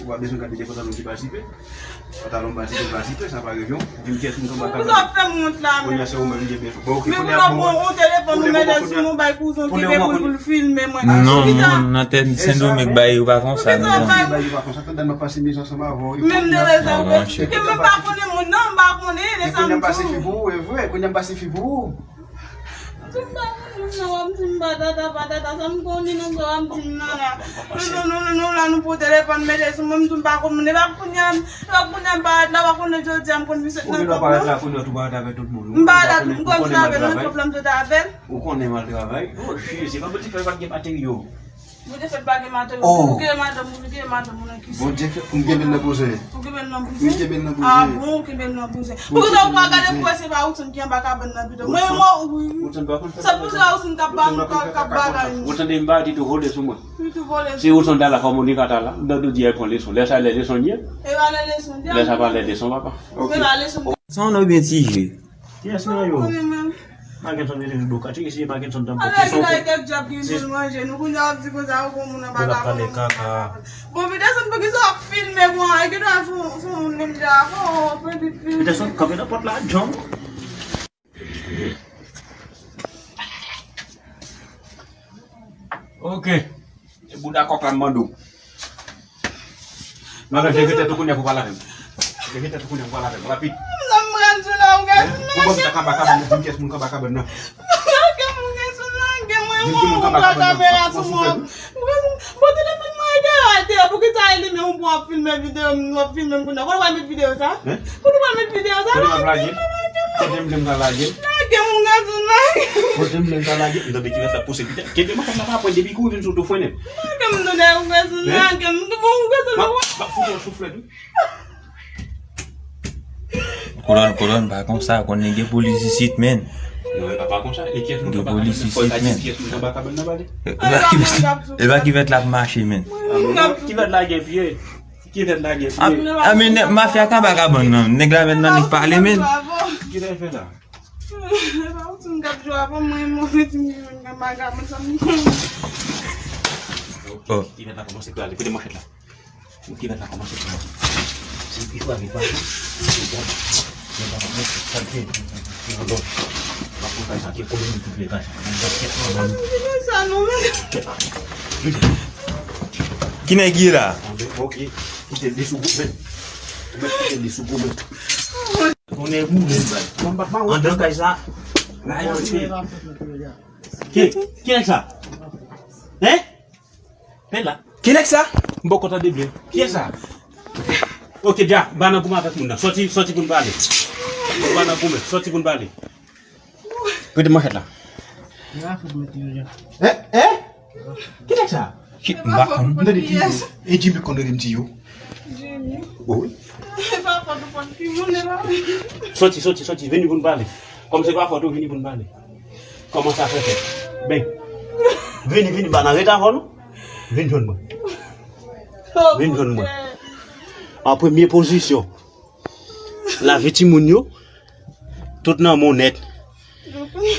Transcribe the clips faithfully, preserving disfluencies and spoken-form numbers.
Ou pa bezwen gade de pantalon ki pa zipe. Pantalon pa zipe, pa zipe, sa pa revyon. Di m kiyès moun k anba kabann. Pou sa fè m wont la, men. Kounye a se ou menm ki gen bezwen. Bon, ok, men kounye a, bon, ou telefòn, ou mete sou mwen, bay kouzen ki gen pou l filme mwen. Non, moun nan tèt Sendomeng bagay yo pa konsa, non. Bagay yo pa konsa, tande m ap pase mizè ansanm avè w. Menm de lè sa, ke mwen pa konnen moun nan, m pa konnen, lè sa m tou. Kounye a m pase fi pou ou, e vre, kounye a m pase fi pou ou. Tou m pa konn moun nan, w ap di m patata, patata, sa m konnen nan sa w ap di m nan la. Nou, nou, nou, nou, nou la, nou pran telefòn, mete sou mwen, m tou m pa konn moun. E pa kounye a, e pa kounye a m parèt la, w a konnen jodi a m konn misye nan kòb nan. Ou genlè parèt la kounye a tou parèt avèk tout moun. M parèt la, m konn avè l, mwen pwoblèm sot avè l. Ou konnen m al travay. Oh, cheri, se pa pou ti fè pa t gen materyo. Bondye fè l pa gen madanm, ou gen madanm, ou gen madanm, ou nan kisa? Bondye fè pou m kenbe l nan bouzen. Ou kenbe l nan bouzen? M kenbe l nan bouzen. Ah bon, ou kenbe l nan bouzen. Poukisa ou pa gade pou wè se pa Woodson ki anba kabann nan pito? Mwen, mwen, wi. Woodson pa konn fè bagay. Se pou se pa Woodson k ap ba nou, k ap, k ap bagay nou. Ou tande m pa di tou vole sou mwen. Li tou vole sou mwen. Se Woodson ta la, kòman li ka ta la? M tande w di al pran leson. Lè sa lè leson l ye? E pa lè leson l ye. Lè sa pa lè leson, papa. Ok. Se pa leson l ye. Sa w nan byen ti je. Kiyès nan yo? Mackenson vin rive bò kati, si Mackenson t ap pote sou. Ala ki kèk djab ki vin manje nou, kounye a w ap di konsa ou gon moun anba kabann. Kaka. Bon, Peterson, poukisa w ap filme mwen? E ki dwa sou, sou moun menm jan avè w, pèdi filme. Peterson, kanpe nan pòt la, John. Ok. E bouda kòk la m mande w. Madan, leve tèt ou kounye a pou pale avè m. Leve tèt ou kounye a pou pale avè m. Rapid. Sa m pral di la, ou gade. Pou ban m ta kaba kaba, mwen di m kiyès moun k anba kabann nan. Lage m, ou gade, lage mwen, mwen, ou pran kamera sou mwen. Bon, telefòn mwen e dèyè atè a, poukisa e li menm ou pran ap filme videyo m, w ap filme m kounye a? Kote w al met videyo sa? Kote w al met videyo sa? Kote m ap lage? Kote m vle m ka lage? Lage m, ou gade, lage. Kote m vle m ka lage? M tande ki fè sa pouse pita. Kenbe m ansanm nan pa pwen depi kou vin sou tou fwennen. Lage m, tande, ou gade, lage m, ou gade. M ap, m ap fout yon souflèt, wi. Kolòn, kolòn, pa konsa, konnen gen polis isit, men. Non, e pa, pa konsa. E kiyès moun k ap pale? Gen polis isit, men. Kiyès moun k ap pale? E pa ki fèt, e pa ki fèt l ap mache, men. Ki fèt la gen pye? Ki fèt la gen pye? A, a, men nèg mafya k ap pale nan, nèg la men nan li pale, men. Ki fèt la? E pa ou ti m k ap jwe avè mwen, mwen, ti m k ap pale, men sa m. Oh. Ki fèt la kòmanse prale, kote manchèt la? Ou ki mèt la kòmanse pran. Se pi fwa, pi fwa. Se bon. Men pa mwen, sa l te di, pi bon. Pa pou kay sa, ke konnen tout le kay sa. Men jòs kèt nan ban nou. Sa nou, men. Ki nèg ye la? Anben, ok. Kite l li sou goumen. Ou mèt kite l li sou goumen. Konnen goumen, bay. Andan kay sa. La, yo, se. Ki, ki nèg sa? Hein? Pè la. Ki nèg sa? M poko tande byen. Kiyès sa? Ok, dja, ba nan goumen avèk moun nan. Sòti, sòti pou n pale. Ba nan goumen, sòti pou n pale. Rete manchèt la. Hein? Hein? Ki nèg sa? Ki, m pa konn. M tande ki yo. E Jimmy konn rele m ti yo. Jimmy. Bon, wi. E pa fòt ou fòt ki moun la. Sòti, sòti, sòti, vini pou n pale. Kòm se pa fòt ou, vini pou n pale. Kòman sa fè fèt? Ben. Vini, vini, pa nan rete avè nou. Vin jwenn mwen. Vin jwenn mwen. An premye pozisyon, lavi timoun yo, tout nan men w nèt.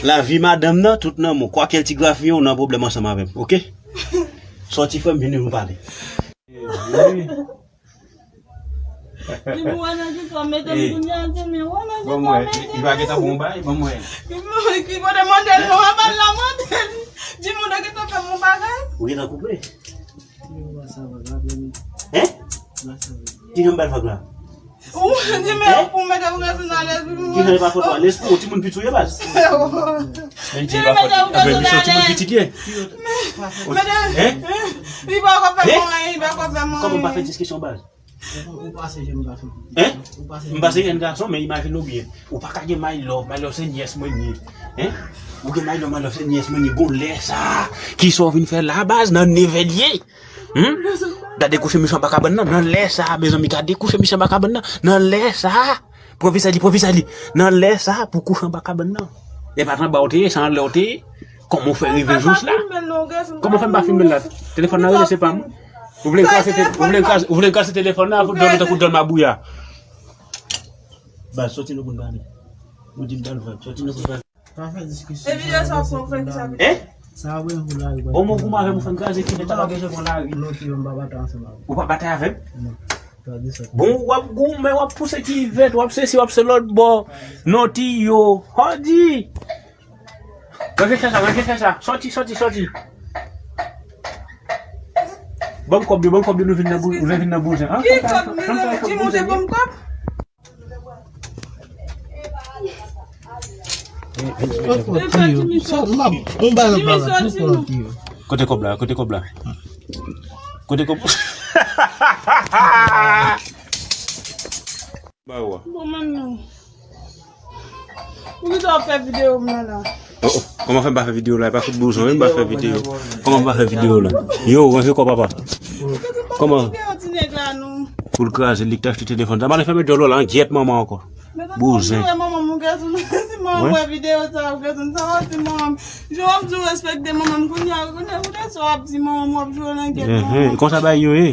Lavi madanm nan, tout nan men w. Kwakèl ti grafiyen w nan pwoblèm ansanm avè m, oke? Sòti frè m, vini nou pale. Li pou wè nan ki sòm mete m kounye a, se men wè nan ki sòm mete m. Li pa gentan bon bay, ban m wè. Ki kote mande l non, an ba l la mande l. Di moun nan gentan fè m yon bagay. Ou gentan koupe? Hein? Ki jan m ba l vag la? Ou di men pou mete ou rete nan lespri. Ki jan l pa fòt la? Lespri, ou timoun piti ou ye baz. Di men mete ou rete nan lespri. Timoun piti ye. Mete, li pa ka fè mwen, li pa ka fè mwen. Kòman pa fè diskisyon baz? Ou pase jèn gason. Hein? Ou pase jèn gason. M pase jèn gason, men imajine w byen. Ou pa ka gen my love, my love se nyès mwen ye. Hein? Ou gen my love, my love se nyès mwen ye. Bon, lè sa, kisa w vin fè la baz nan nevè l ye? Hmm? Gade kouche misye anba kabann nan, nan lè sa, mezanmi, gade kouche misye anba kabann nan, nan lè sa. Pwofesè li, pwofesè li. Nan lè sa, pou kouche anba kabann nan. E pa t anba w te ye, se anlè w te ye. Kòman w fè rive jous la? Kòman w fè m pa filme l la? Telefòn nan rele, se pa m. Ou vle m kraze te-, ou vle m kraze, ou vle m kraze telefòn nan, dòmi tankou dòmi abouya. Baz, sòti nou pou n pale. Ou di m dal vag, sòti nou pou n pale. Pa fè diskisyon. E videyo sa w pran, w fè kisa? Hein? Sa wè pou lari. Bon, mwen goumen avè m, fè m kraze kivèt la, pa bezwen pran lari. Non, ki yon baba ta ansanm avè. Ou pa batay avè m? Non. Bon, w ap goumen, w ap pouse kivèt, w ap sesi, w ap se lòt bò. Non, tiyo. Hòdi! Ranje chè sa, ranje chè sa. Sòti, sòti, sòti. Ban m kòb yo, ban m kòb yo, nou vin nan bou-, nou vin nan bouzen. Ki kòb? Di moun te ban m kòb? Kote kòb la? Kote kòb la? Kote kòb? Ba yo a. Bon, manmi. Poukisa w ap fè videyo m nan la? Oh, oh. Kòman fè m pa fè videyo la? E pa fout bouzen, wi, m pa fè videyo. Kòman m pa fè videyo la? Yo, ranje kò papa. Kòman? Pou l kraze, li k te achte telefòn sa. M ale fèmen djòl ou la, an gyèt manman ankò. Bouzen. Manman m, ou gèt ou, si manman m wè videyo sa, ou gèt ou, sa w ap di manman m. Jan w ap di w respekte manman m, kounye a, kounye a, kounye a sa w ap di manman m, w ap jwe nan gyèt manman m. Konsa bagay yo ye.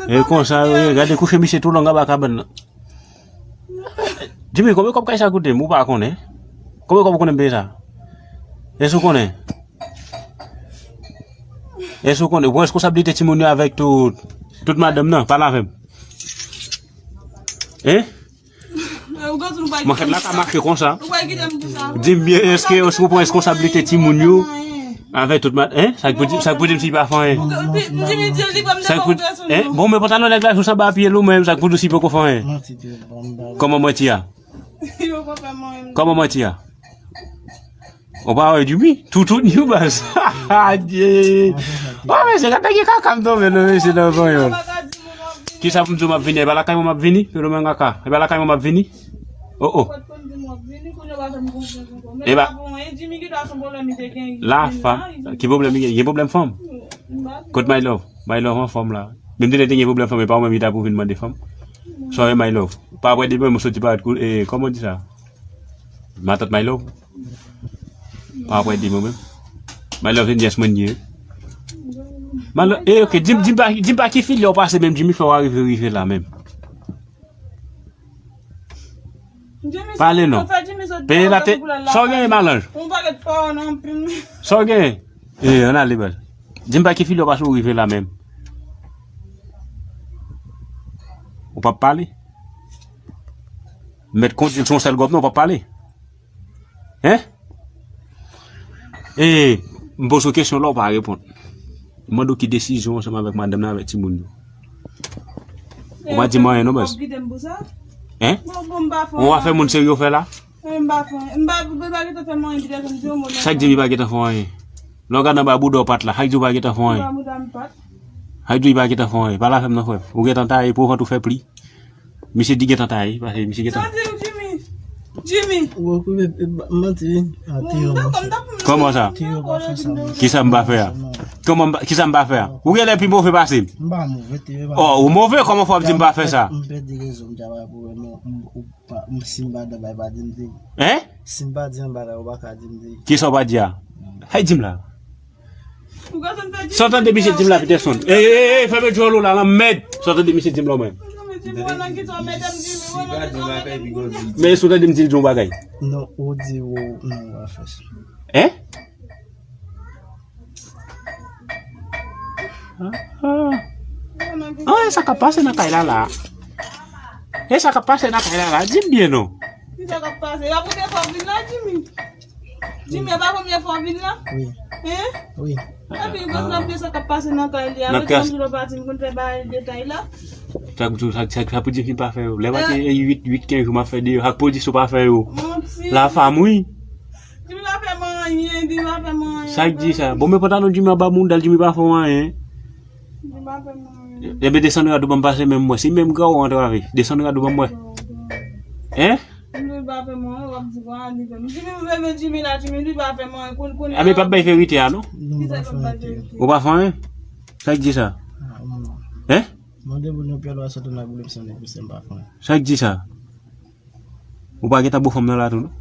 E konsa yo ye, gade kouche misye tou long anba kabann nan. Jimmy, konbyen kòb kay sa koute m? Ou pa konnen? Konbyen kòb ou konnen m peye sa? Èske ou konnen? Èske ou konnen? Ou pran responsablite timoun yo avèk tout, tout madanm nan? Pale avè m. Hein? Mwen fèt la ka mache konsa. Di m byen, èske, èske ou pran responsablite timoun yo? Avèk tout mat, hein? Sa k pou di, sa k pou di m si pa fè anyen? Sa k pou, hein? Bon, men pantalon nèg la sou sanba pye l ou menm, sa k pou di si poko fè anyen? Kòman manti a? Kòman manti a? Ou pa wè Jimmy? Toutouni baz. Adye. Wa mesye, gade ki kaka m tonbe non mesye nan panyòl. Kisa pou m di w m ap vini? E pa lakay mwen m ap vini? Pelo men kaka. E pa lakay mwen m ap vini? Oh, oh. E pa. La fa. Ki pwoblèm li gen? Gen pwoblèm fanm? Kot my love? My love anfòm la. Menm si te gen pwoblèm fanm, e pa ou menm ki ta pou vin mande fanm. Sorry my love. Pa apre demen mwen soti pa e kòman di sa? Matant my love. Pa apre demen menm. My love se nyès mwen ye. My love, eh, ok, di m, di m pa, di m pa ki filè w pase menm Jimmy fè w arive rive la menm. Pale non. Peye la te. Sa w genyen malanj? Sa w genyen? Eh, ann ale baz. Di m pa ki filè w pase w rive la menm. Ou p ap pale? Mèt kondwi l se yon sèl gòp non, w p ap pale. Hein? Eh, m poze w kesyon la, w pa reponn. M mande w ki desizyon ansanm avèk madanm nan, avèk timoun yo. Ou pa di m anyen non baz. Hein? Ou pa fè moun serye w fè la? Sa k di m li pa gentan fè anyen? Lè w gade anba bouda w pat la, sa k di w pa gentan fè anyen? Sa k di w li pa gentan fè anyen? Pale avè m non frè m. Ou gentan taye pou vant ou fè pli. Misye di gentan taye, paske misye gentan. Sa di ou, Jimmy? Jimmy. Ou okipe, e, ba, manti, wi. Ah, Théo, m dakò, m dakò. Kòman sa? Théo pa fè sa, non. Kisa m pa fè a? Kòman m pa, kisa m pa fè a? Ou genlè pi move pase m. M pa move, Théo, pa. Oh, ou move, kòman fè w ap di m pa fè sa? M pèdi rezon, m ta pa pou mwen, m, ou pa, m, si m pa dan bay, pa di m di. Hein? Si m pa di yon bagay, ou pa ka di m di. Kisa w pa di a? Hay di m la. Sa w tande misye di m la, Peterson? Ey, ey, ey, fèmen djòl ou la, lanmèd. Sa w tande misye di m la, mwen? Men si w tande m di l di yon bagay. Non, ou di ou, non, ou pa fè sa. Hein? Ah, ah. Ah, e sa k ap pase nan kay la, la? E sa k ap pase nan kay la, la? Di m byen, non. Ki sa k ap pase? Y ap ou te fò vin la, Jimmy? Jimmy, e pa premye fwa w vin la? Wi. Hein? Wi. Epi, gwòs la, sa k ap pase nan kay li a. Nan kay. Lòt jou lè w pati, m konn fè bay detay la. Sa k pou, sa, sa, sa pou di m si m pa fè yo. Lè m pati, e uit, uit, kenz jou m ap fè deyò. Sa k pou di si w pa fè yo. Manti. La fam, wi. Jimmy pa fè m anyen, Jimmy pa fè m anyen. Sa k di sa? Bon, men pantalon Jimmy anba mouda l, Jimmy pa fè w anyen. Jimmy pa fè m anyen. Ebyen, desann rad ou ban m pase men m wè. Si menm gran ou antrave, desann rad ou ban m wè. Hein? Jimmy pa fè m anyen, w ap di, bon, a li menm. Jimmy, m renmen Jimmy la, Jimmy, li pa fè m anyen, koun, koun. A, men p ap bay verite a, non? Non, m pa fè anyen, Théo. Ou pa fè anyen? Sa k di sa? Ah, non. Hein? Mande pou nou pyè lwa sot nan boule m sann pou se m pa fè anyen. Sa k di sa? Ou pa gentan bo fanm nan la tou, non?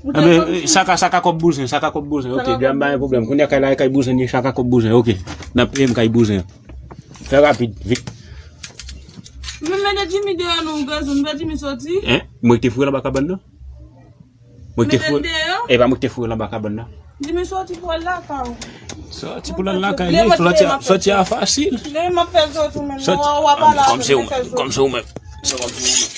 Ebyen, sa ka, sa ka kòb bouzen, sa ka kòb bouzen. Ok, djam pa gen pwoblèm. Kounye a kay la, kay bouzen, ni sa ka kòb bouzen. Ok, n ap peye m kay bouzen. Fè rapid, vit. Mwen mete Jimmy deyò non, gazon, mwen Jimmy soti. Hein? Mwen te foure anba kabann nan. Mwen te foure. E pa mwen ki te foure l anba kabann nan. Jimmy, soti pou al lakay ou. Soti pou l al lakay li, soti a, soti a fasil. Lè m ap fè soti menm, w a pale avè m, fè soti. Kòm se ou menm. Se kòm se ou menm.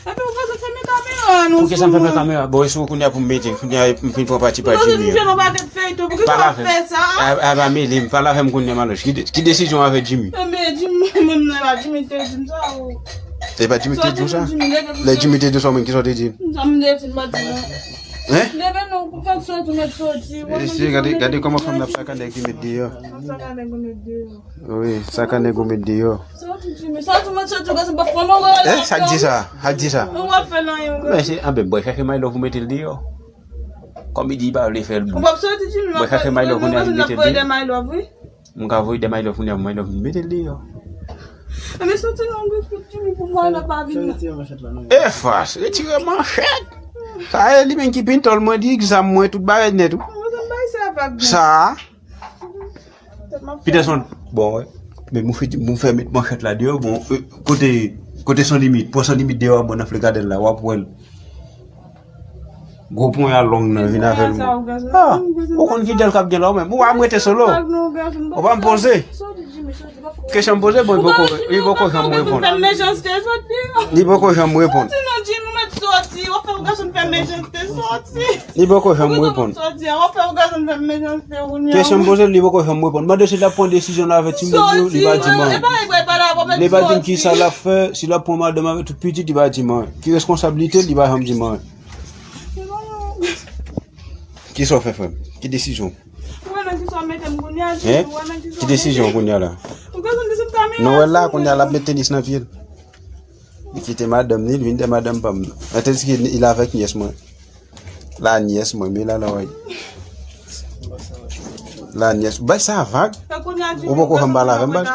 Epi ou bezwen fèmen kamera nou. Poukisa m fèmen kamera? Bon, e sou kounye a pou m mete, kounye a m fin pran pati pa Jimmy an. Jimmy, nou pa gen feyton, poukisa w ap fè sa? A, a, pa mele m, pale avè m kounye a, Maloch. Ki de-, ki desizyon avè Jimmy? Enben, Jimmy, menm nan la, Jimmy te di m sa, o. E pa Jimmy te di w sa? Lè Jimmy te di w sa, ou menm, kisa w te di? Sa m te di, m pa di non. Hein? Leve non, pou fè soti, mèt soti. E si, gade, gade kòman fanm nan ap sakane nèg li met deyò. Ap sakane nèg ou met deyò. Wi, sakane nèg ou met deyò. Soti, Jimmy, soti, mèt soti, ou pa fè non, eh, sa k di sa? Sa k di sa? Ou pa fè nan yon. Men se, anben, bwè chache my love ou mete l deyò. Kòm li di li pa vle fè l bou. Ou p ap soti, Jimmy, bwè chache my love ou mete l deyò. Mwen ka voye de my love kounye a, my love mete l deyò. Enben soti nan gwo kout Jimmy pou mwen la pa vin la. E fas, retire manchèt. Sa e li menm ki pintòl mwen, di egzam mwen, tout bagay nèt ou. Mwen bay sa vag. Sa. Peterson, bon, wè. Men mwen fè, mwen fè met manchèt la deyò, bon, euh, kote, kote San Limit, pran San Limit deyò a, bon, nan Flegadèl la, w ap wè l. Gwo ponya long nan vin avè l. Ah, ou konn ki dèl k ap gen la ou menm. Ou pa m rete solo. Ou pa m poze. Kesyon m poze, bon, li poko, li poko janm reponn. Li poko janm reponn. Li poko janm reponn. Kesyon m poze, li poko janm reponn. Mande si l ap pran desizyon nan avè timoun yo, li pa di m anyen. Li pa di m kisa l ap fè, si l ap pran madanm avè tout pitit, li pa di m anyen. Ki reskonsablite l, li pa janm di m anyen. Kisa w fè, frè m? Ki desizyon? Ou wè nan kisa w mete m kounye a, Jimmy? Ou wè nan kisa w mete m? Ki desizyon kounye a la? Ou konn di sou kamera. Nou wè la, kounye a l ap met tenis nan pye l. Li kite madanm ni, li vin de madanm pa m nan. Tandis ke li avèk nyès mwen. La nyès mwen, men la la wè. La nyès. Bay sa vag. Ou poko janm pale avè m, baz.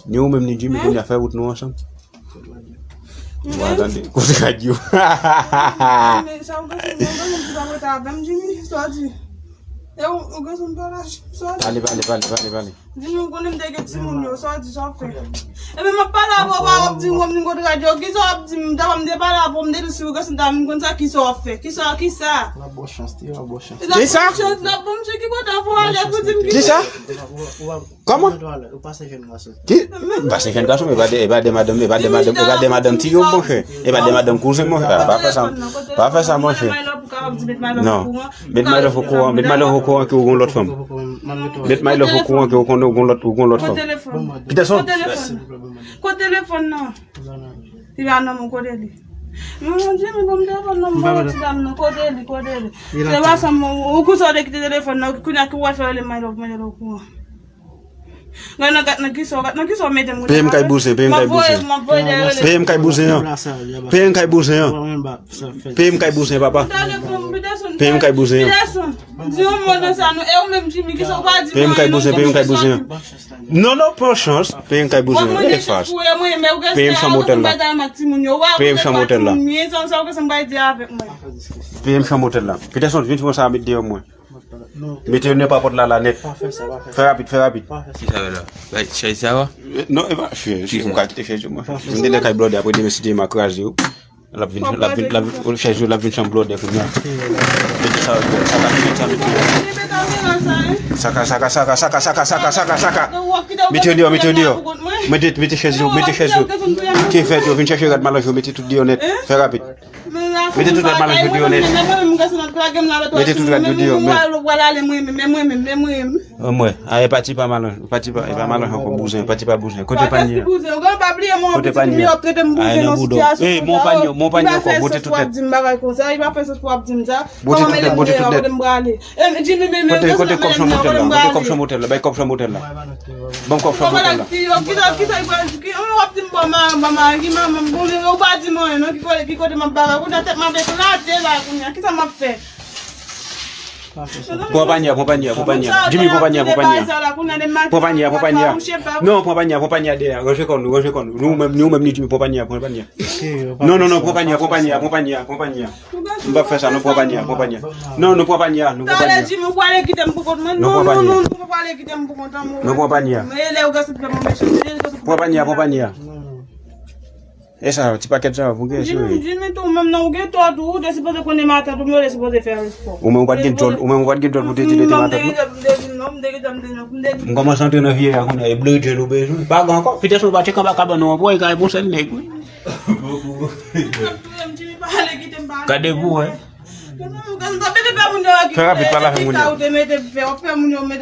Ni ou menm ni Jimmy, kounye a fè wout nou ansanm. Wa tande, kote radyo. Men sa ou gentan, ou gentan ti pa rete avè m, Jimmy, sa w di. E ou, ou gentan pa la, sa w di. Pale, pale, pale, pale, pale. Jimmy, ou konnen m te gen timoun yo, sa w di, sa w fè. Epi m ap pale avè w, w ap di, w ap di m kote radyo, kisa w ap di m, dapre m te pale avè w, m te di si ou gentan ta vin konn sa, kisa w ap fè, kisa, kisa. L ap ba w chans, li ap ba w chans. Kisa? L ap ba m chans, l ap ba m chans, ki kote avè w ale pou di m kisa? Kisa? Kòman? Ou pase jèn gason. Ki? M pase jèn gason, men e pa de, e pa de madanm, e pa de madanm, e pa de madanm tiyo, monchè. E pa de madanm kouzen, monchè. Ah, pa fè sa, pa fè sa, monchè. Non. Met my love okouran, met my love okouran ke ou gon lòt fanm. Met my love okouran ke ou gon, ou gon lòt, ou gon lòt fanm. Peterson. Kote telefòn nan? Li pa nan men w, kote li? Mwen, Jimmy, ban m telefòn nan, mwen, ti dam nan, kote li, kote li? Se pa sa, mwen, ou kousa w te kite telefòn nan, kounye a ki w al fè rele my love, my love okouran. Gad nan, gad nan kisa, gad nan kisa w mete m. Peye m kay bouzen, peye m kay bouzen. Peye m kay bouzen an. Peye m kay bouzen an. Peye m kay bouzen, papa. Peye m kay bouzen an. Di yon mo nan sa, nou, e ou menm, Jimmy, kisa w pa di? Peye m kay bouzen, peye m kay bouzen an. Non, non, pran chans. Peye m kay bouzen an. E fas. Peye m chanm otèl la. Peye m chanm otèl la. Peye m chanm otèl la. Peterson, vin pran sa a, met deyò mwen. Mete yo nan papòt la, la nèt. Fè rapid, fè rapid. Ki sa la? Bay chèz sa a? Non, e pa chèz. Ou ka kite chèz yo, mwen. M te nan kay blòdè, apre demen si Dye vle m a kraze yo. L ap vin, l ap vin, l ap vin, chèz yo, l ap vin chanm blòdè kounye a. Mete sa yo deyò. Sa ka fini sa, mete yo. Saka, saka, saka, saka. Mete yo deyò, mete yo deyò. Mete, mete chèz yo, mete chèz yo. Kevèt yo, vin chèche rad malanj yo, mete tout deyò nèt. Fè rapid. Mete tout rad malanj yo deyò nèt. Mete tout rad yo deyò, men. Anmwey, a, e pati pa malanj, pati pa, e pa malanj ankò, bouzen, pati pa bouzen. Kote panye a? Kote panye a? Ay, nan bouda w. Ey, men w panye, men w panye ankò, bote tout nèt. Bote tout nèt, bote tout nèt. Kote, kote kòb chanm otèl la? Kote kòb chanm otèl la? Bay kòb chanm otèl la. Ban m kòb chanm otèl la. Pran panye a, pran panye a, pran panye a. Jimmy, pran panye a, pran panye a. Pran panye a, pran panye a. Non, pran panye a, pran panye a dèyè a. Ranje kò nou, ranje kò nou. Nou menm, nou menm ni Jimmy, pran panye a, pran panye a. Non, non, non, pran panye a, pran panye a, pran panye a, pran panye a. M p ap fè sa, non, pran panye a, pran panye a. Non, non, pran panye a, non, pran panye a. Talè Jimmy, ou prale kite m pou kont mwen. Non, pran panye a. Non, non, non, ou prale kite m pou kont mwen. Non, pran panye a. Men lè ou gen sou pye mwen, mechan. Pran panye a, pran panye a. E sa, ti pakèt sa, pou gen sou. Jimmy, Jimmy, tou, menm nan, ou gen tò, tou, ou te sipoze konnen matant, ou te sipoze fè respò. Ou menm ou pa t gen djòl, ou menm ou pa t gen djòl pou te di li te matant. Non, m te gen djòl, m te di non, m te gen djòl, m te gen djòl. M kòmanse antre nan vye a kounye a, e blodjè nou bezwen. Pa gen ankò, Peterson pa tcheke anba kabann nou ankò, e ka reponn sèl nèg, wi. Gade pou wè. Fè rapid, pale avè moun yo.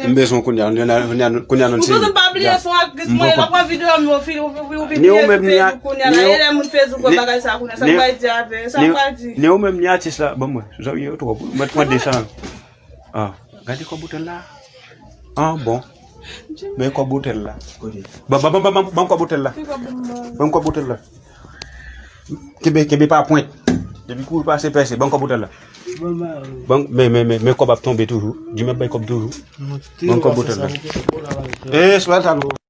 M bezwen kounye a, kounye a nou ti. Ni ou menm ni a, ni ou menm ni atis la, ban mwen. Zanmi yo twòp, mwen pran desan. Ah, gade kòb otèl la. Ah, bon. Men kòb otèl la. Ban, ban, ban, ban, ban kòb otèl la. Ban kòb otèl la. Kenbe, kenbe pa pwent. Depi kou pase pèse, ban kòb otèl la. Ban, men, men, men, men kòb ap tonbe toujou. Jimmy ap bay kòb toujou. Ban kòb otèl la. E, sou sa nou.